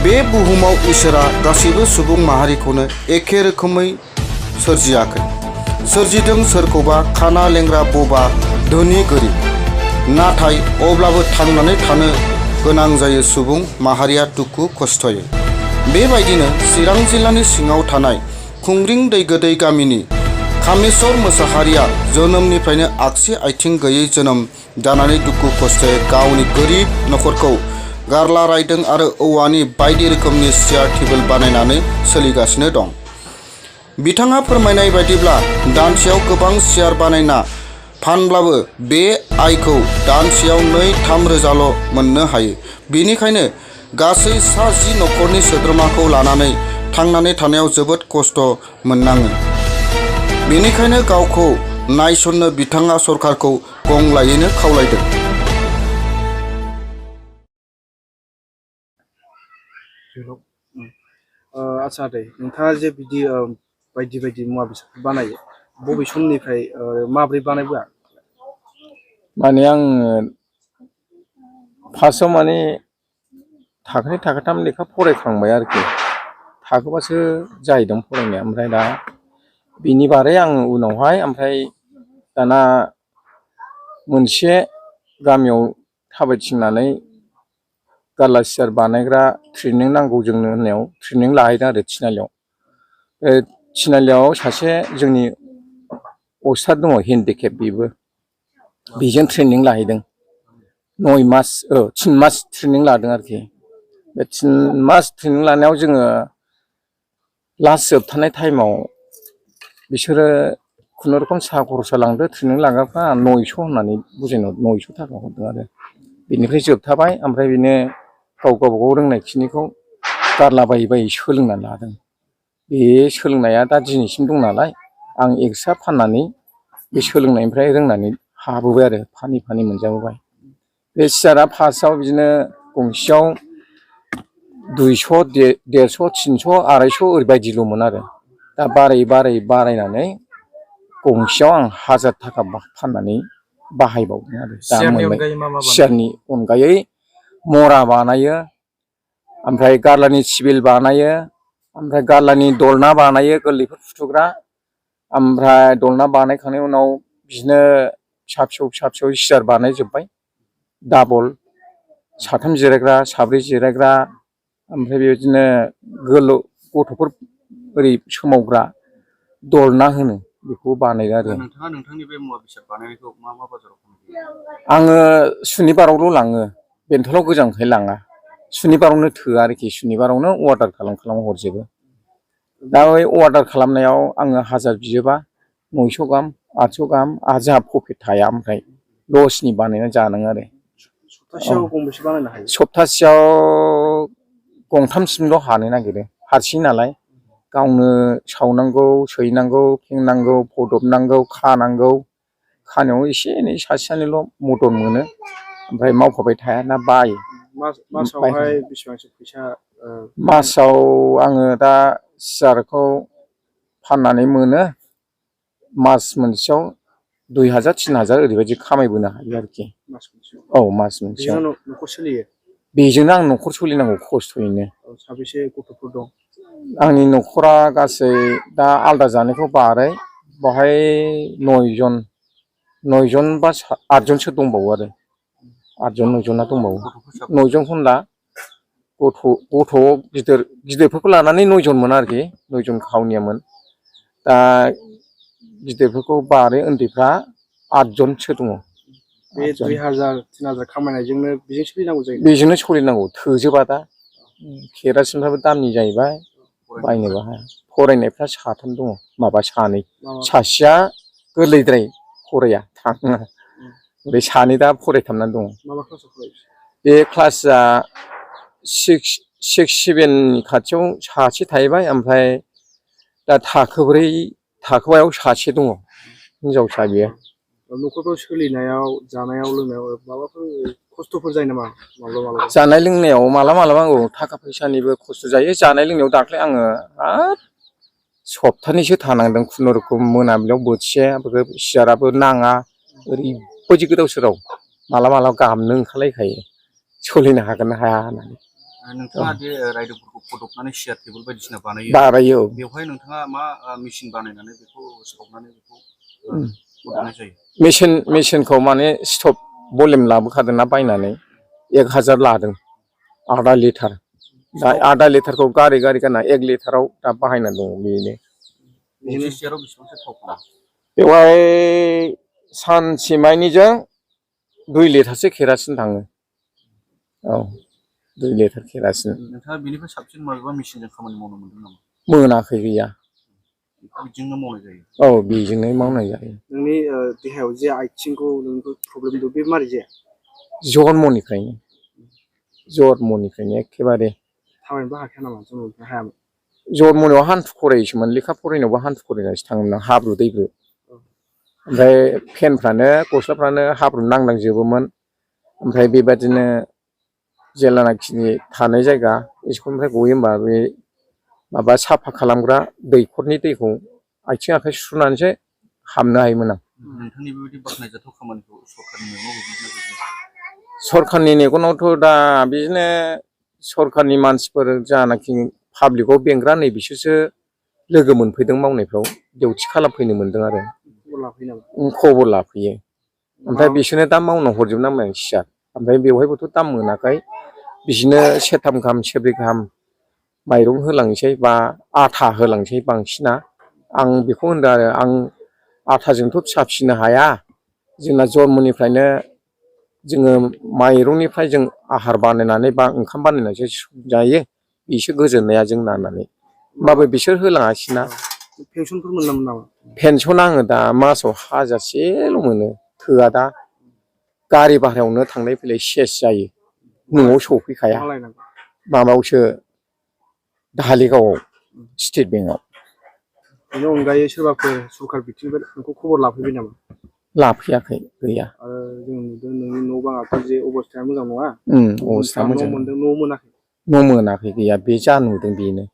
बे बुहुमाव इसोरा गासैबो सुबुं माहारिखौनो एखे रोखोमै सोरजियाखै। सोरजिदों सोरखौबा खाना लेंग्रा बबा धोनि गोरिब। नाथाय अब्लाबो थांनानै थानो गोनां जायो सुबुं माहारिया दुखु खस्थयै। बेबायदिनो चिरां जिल्लानि सिङाव थानाय खुंग्रिं दैगोदै गामिनि कामेस्वर मोसाहारिया जोनोमनिफ्रायनो आगसि आथिं गैयै जोनोम जानानै दुखु खस्थयै गावनि गोरिब नखरखौ गारला रायदों आरो औवानि बायदि रोखोमनि सियार टेबोल बानायनानै सोलिगासिनो दं। बिथाङा फोरमायनाय बायदिब्ला दानसेयाव गोबां सियार बानायना फानब्लाबो बे आयखौ दानसेयाव 2-3 रोजाल' मोननो हायो। बेनिखायनो गासै सा 10 नखरनि सोद्रोमाखौ लानानै थांनानै थानायाव जोबोद खस्थ' मोननाङो। बेनिखायनो गावखौ नायसननो बिथाङा सरकारखौ गंग्लायैनो खावलायदों। आच्छा दे, नोंथाङा जे बिदि बायदि बायदि मुवा बेसादफोर बानायो, बबे समनिफ्राय माब्रै बानायबोआ? माने आं फार्स्टआव माने थाखोनै थाखोथाम लेखा फरायखांबाय आरोखि। थाखोबासो जाहैदों फरायनाया। ओमफ्राय दा बिनि बारै आं उनावहाय ओमफ्राय दाना मोनसे गामियाव थाबायथिंनानै गारला सियार बानायग्रा ट्रेनिं नांगौ जोंनो होननायाव ट्रेनिं लाहैदों आरो थिनालियाव। थिनालियाव सासे जोंनि अस्ताद दङ हेन्डिकेप, बेजों ट्रेनिं लाहैदों। 3 मास ट्रेनिं लादों आरोखि। बे 3 मास ट्रेनिं लानायाव जोङो लास्ट जोबथारनाय टाइमाव बिसोरो खुनुरुखुम साहा खरसा लांदो ट्रेनिं लाग्राफ्रा 900 होननानै बुजायनायाव 900 थाखा हरदों आरो। बेनिफ्राय जोबथाबाय। ओमफ्राय बेनो गावबागाव रोंनायखिनिखौ गारलाबायै बायै सोलोंनानै लादों। बे सोलोंनाया दा दिनैसिम दं नालाय, आं एक्सट्रा फाननानै बे सोलोंनायनिफ्राय रोंनानै हाबोबाय आरो फानै फानै मोनजाबोबाय। बे सियारा फार्स्टआव बिदिनो गंसेयाव 200, 150, 300, 250 ओरैबायदिल'मोन आरो। दा बारै बारै बारायनानै गंसेयाव आं 1000 थाखा फाननानै बाहायबावदों आरो। दा मोनबाय। सियारनि अनगायै मरा बानायो, ओमफ्राय गारलानि टेबोल बानायो, ओमफ्राय गारलानि दलना बानायो गोरलैफोर फुथुग्रा। ओमफ्राय दलना बानायखांनायनि उनाव बिदिनो फिसा फिसौ सियार बानायजोब्बाय। डाबल 3 जिरायग्रा, 4 जिरायग्रा, ओमफ्राय बेबायदिनो गथ'फोर ओरै सोमावग्रा दलना होनो, बेखौ बानायो आरो। नोंथाङा नोंथांनि बे मुवा बेसाद बानायनायखौ मा बाजाराव फानहैयो? आङो सुनिबारावल' लाङो, बेंथलाव गोजानखाय लाङा। सुनिबारावनो थोआ आरोखि, सुनिबारावनो अर्डार खालाम हरजोबो। दा बै अर्डार खालामनायाव आङो 1000 बियोबा 900 गाहाम, 800 गाहाम, आरो जोंहा प्रफिट थाया। ओमफ्राय लसनि बानायना जानाङो आरो। सप्तासेयाव गंबेसे बानायनो हायो? सप्तासेयाव 2-3सिमल' हानो नागिरो, हारसिं नालाय। गावनो सावनांगौ, सैनांगौ, फेंनांगौ, फदबनांगौ, खानांगौ। खानायाव एसे एनै सासे सानैल' मदद मोनो, ओमफ्राय मावफाबाय थायाना, बायो। मासावहाय बेसेबांसो फैसा? मासाव आङो दा सियारखौ फाननानै मोनो मास मोनसेयाव 2000-3000 ओरैबायदि खामायबोनो हायो आरोखि। औ, मास मोनसेयाव। न'खर सोलियो? बेजोंनो आं न'खर सोलिनांगौ खस्थ'यैनो। साबेसे गथ'फोर दं? आंनि न'खरा गासै दा आलादा जानायखौ बारै बावहाय 9 जन बा 8 जनसो दंबावो आरो। 8 जन 9 जना दंबावो। 9 जनखौ होनला, गथ' गिदिरफोरखौ लानानै 9 जनमोन आरोखि। 9 जन खावनियामोन। दा गिदिरफोरखौ बारै उन्दैफ्रा 8 जनसो दङ। बे 2000-3000 खामायनायजोंनो बेजों सोलिनांगौ जायो? बेजोंनो सोलिनांगौ, थोजोबा दा। केरासिनफ्राबो दामनि जाहैबाय, बायनोबो हाया। फरायनायफ्रा 3 दङ, माबा 2। सासेया गोरलैद्राय फराया, थाङा। बे 2 दा फरायथाबनानै दङ। मा क्लासाव फरायो? बे क्लासआ 6, 7नि खाथियाव सासे थाहैबाय। ओमफ्राय दा थाखो 4, थाखो 5आव सासे दङ, हिनजावसा बियो। न'खरफ्राव सोलिनायाव, जानायाव लोंनायाव माबाफोर खस्थ'फोर जायो नामा माब्लाबा? जानाय लोंनायाव मालाबा औ, थाखा फैसानिबो खस्थ' जायो। जानाय लोंनायाव दाख्लै आङो हाब सप्तानैसो थानांदों खुनुरुखुम। मोनाबिलियाव बोथिसे, सियाराबो नाङा, ओरैबायदि गोदाव सोराव। मालाबा गाबनो ओंखारलायखायो, सोलिनो हागोन ना हाया होननानै। नोंथाङा दे रायदोंफोरखौ फदबनानै सियार टेबोल बायदिसिना बानायो बानायो औ। बेवहाय नोंथाङा मा मेचिन बानायनानै बेखौ सावनानै बेखौ फदबनाय जायो? मेचिनखौ माने स्टप भलिउम लाबोखादोंना बायनानै 1000 लादों आधा लिटार। दा आधा लिटारखौ गारि गाना 1 लिटाराव दा बाहायना दङ बेनो। गंसे सियाराव बेसेबांसो थाव फुरा? बेवहाय सानसेमानिजों 2 लिटारसो केरासिन थाङो। औ 2 लिटार केरासिन। नोंथाङा बेनिफ्राय साबसिन माबेबा मेचिनजों खामानि मावनो मोनदों नामा? मोनाखै गैया। बिदिनो मावनाय जायो। औ बेजोंनो मावनाय जायो। नोंनि देहायाव जे आथिंखौ नोंखौ प्रब्लेम दं बे मारै जाया? जन्मनिफ्रायनो एखेबारे थाबायनोबो हाखाया नामा जन्मनिफ्राय हायामोन? जन्मनायाव हान्थु खरायसोमोन, लेखा फरायनायावबो हान्थु खरायनासो थाङोमोन, हाब्रु दैब्रु। ओमफ्राय पेन्टफ्रानो गस्लाफ्रानो हाब्रु नांलांजोबोमोन। ओमफ्राय बेबादिनो जेलानाखि थानाय जायगा स्कुलनिफ्राय गयो होमबा बे माबा साफा खालामग्रा दैखरनि दैखौ आथिं आखाइ सुनानैसो हाबनो हायोमोन आं। नोंथांनि बेबायदि बाख्नायजाथाव खामानिखौ सरकारनि मेगनाव गोग्लैदोंना? सरकारनि मेगनावथ' दा बिदिनो सरकारनि मानसिफोर जानाखि पाब्लिकआव बेंग्रा नै बिसोरसो लोगो मोनफैदों मावनायफ्राव, डिउटि खालामफैनो मोनदों आरो। खबर लाफैयो नामा? खबर लाफैयो। ओमफ्राय बिसोरनो दा मावना हरजोबनांबाय आं सियार। ओमफ्राय बेवहायबोथ' दाम मोनाखै, बिदिनो सेरथाम गाहाम सेरब्रै गाहाम माइरं होलांसै बा आथा होलांसै बांसिना। आं बेखौ होनदों आरो आं आथाजोंथ' फिसा फिसिनो हाया, जोंना जन्मनिफ्रायनो जोङो माइरंनिफ्राय जों आहार बानायनानै बा ओंखाम बानायनानैसो जायो, बिसो गोजोननाया जोंना होननानै। होमबाबो बिसोर होलाङाखिसैना। पेनसनफोर मोनोमोन नामा? पेनसन आङो दा मासाव 1000सेल' मोनो, थोआ दा। गारि भारायावनो थांलाय फैलाय सेस जायो, न'आव सफैखाया। बहा लायनांगौ? माबायावसो धालिगावआव स्टेट बेंकआव। बेनि अनगायै सोरबाफोर सरकार बिथिंनिफ्राय नोंखौ खबर लाफैबाय नामा? लाफैयाखै, गैया। आरो जों नुदों नोंनि न' बाङाथ' जे अबस्थाया मोजां नङा। अबस्था मोजां न' मोनदों, न' मोनाखै? न' मोनाखै, गैया। बे जा नुदों बेनो।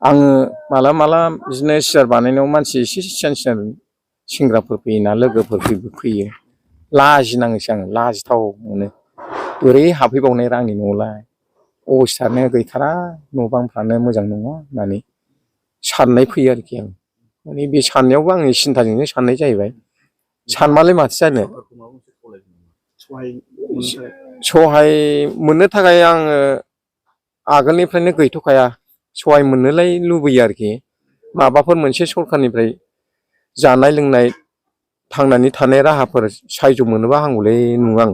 आङो मालाबा बिदिनो सियार बानायनायाव मानसि एसे सियान सेंग्राफोर फैयोना, लोगोफोर फैयो, लाजिनाङोसो आं, लाजिथाव मोनो। बोरै हाबफैबावनाय आंनि न'आवलाय, अबस्थायानो गैथारा, न' बांफ्रानो मोजां नङा होननानै साननाय फैयो आरोखि आं। माने बे साननायावबो आंनि सिन्थाजोंनो साननाय जाहैबाय। सानबालाय माथो जानो। सहाय मोननो थाखाय आङो आगोलनिफ्रायनो गैथ'खाया। सहाय मोननोलाय लुबैयो आरोखि। माबाफोर मोनसे सरखारनिफ्राय जानाय लोंनाय थांनानै थानाय राहाफोर सायज' मोनोबा हामगौलै नङो आं।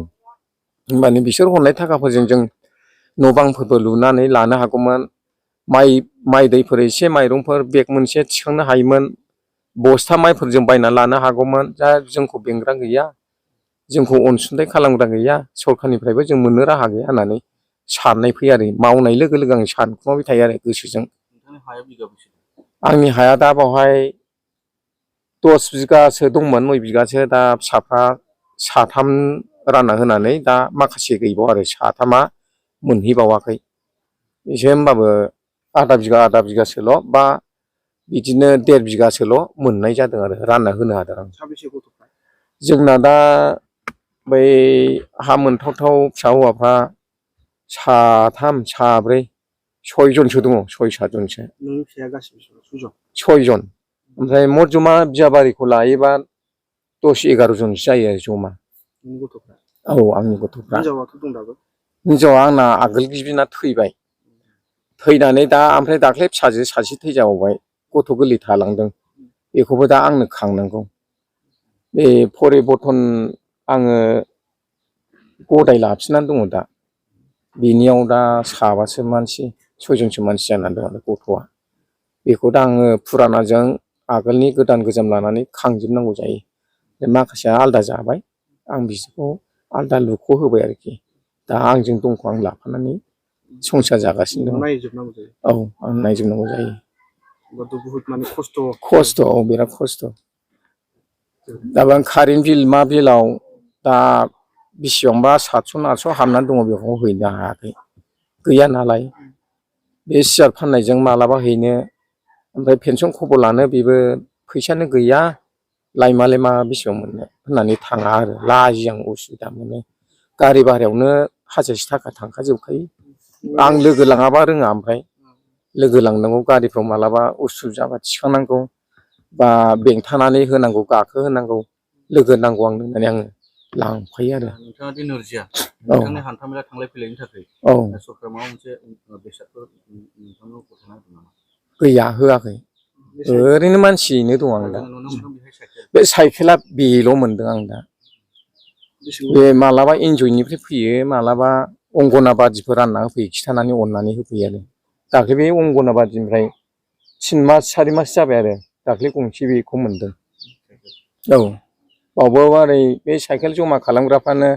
होमबानो बिसोर हरनाय थाखाफोरजों जों न' बांफोरबो लुनानै लानो हागौमोन। माइ दैफोर एसे माइरंफोर बेग मोनसे थिखांनो हायोमोन। बस्था माइफोरजों बायना लानो हागौमोन। दा जोंखौ बेंग्रा गैया, जोंखौ अनसुंथाइ खालामग्रा गैया, सरखारनिफ्रायबो जों मोननो राहा गैया होननानै साननाय फैयो आरो। मावनाय लोगो लोगो आं सानखुमाबाय थायो आरो गोसोजों। नोंथांनि हाया बिगाबेसे? आंनि हाया दा बावहाय 10 बिगासो दंमोन, 9 बिगासो। दा फिसाफ्रा 3 रानना होनानै दा माखासे गैबावो आरो, 3 मोनहैबावाखै। एसे होमबाबो आधा बिगासोल' बा बिदिनो 1.5 बिगासोल' मोननाय जादों आरो, रानना होनो हादों आं। साबेसे गथ'फ्रा? जोंना दा बै हा मोनथावथाव फिसा हौवाफ्रा 3, 4, 6 जनसो दङ, 6-7 जनसो। नोंनि फिसाया गासिबो 6 जन? 6 जन। ओमफ्राय मर जमा बियाबारिखौ लायोबा 10-11 जनसो जायो आरो जमा। नोंनि गथ'फ्रा? औ, आंनि गथ'फ्रा। हिनजावाथ' दं दाबो? हिनजावा आंना आगोल गिबिना थैबाय। थैनानै दा ओमफ्राय दाख्लै फिसाजो सासे थैजाबावबाय, गथ' गोरलै थालांदों। बेखौबो दा आंनो खांनांगौ। बे परिबर्तन आङो गदाय लाफिननानै दङ दा। बिनियाव दा 7 मानसि 6 जनसो मानसि जानानै दं आरो गथ'आ। बेखौ दा आङो फुरानाजों आगोलनि गोदान गोजाम लानानै खांजोबनांगौ जायो। माखासेया आलादा जाबाय, आं बिसोरखौ आलादा लुख' होबाय आरोखि। दा आंजों दंखौ आं लाफानानै संसार जागासिनो दं। नायजोबनांगौ जायो। औ, आं नायजोबनांगौ जायो। होमबाथ' बुहुत माने खस्थ'। खस्थ', औ, बिराद खस्थ'। दा कारेन्ट बिल मा बिलाव दा बेसेबांबा 700-800 हाबनानै दङ, बेखौ हैनो हायाखै। गैया नालाय। बे सियार फाननायजों मालाबा हैनो, ओमफ्राय पेनसन खबर लानो, बेबो फैसायानो गैया। लायमालाय मा बेसेबां मोननो होननानै थाङा आरो, लाजियो आं, उसुबिदा मोनो। गारि भारायावनो 1000 थाखा थांखाजोबखायो। आं लोगो लाङाबा रोङा ओमफ्राय लोगो लांनांगौ गारिफ्राव मालाबा उसुबिदा जाबा थिखांनांगौ बा बेंथानानै होनांगौ गाखो होनांगौ लोगो नांगौ आंनो होननानै आङो लांफायो आरो नोंथाङा दि नोरजिया नोंथांनि हान्था मेला थांलाय फैलायनि थाखाय औ सरकारा माबा मोनसे बेसादफोर नोंथांनो गथायना होदों नामा? गैया होआखै ओरैनो मानसियैनो दं आं दा जोङो नुनो मोनदों बेहाय साइकेल बे साइकेला बेल' मोनदों आं दा बे मालाबा एनजयनिफ्राय फैयो मालाबा अंगनाबादिफोर रानना होफैयो खिथानानै अननानै होफैयो आरो दाख्लै बे अंगनाबादिनिफ्राय 3 मास 4 मास जाबाय आरो दाख्लै गंसे बेखौ मोनदों औ बावबो ओरै बे साइकेल जमा खालामग्राफ्रानो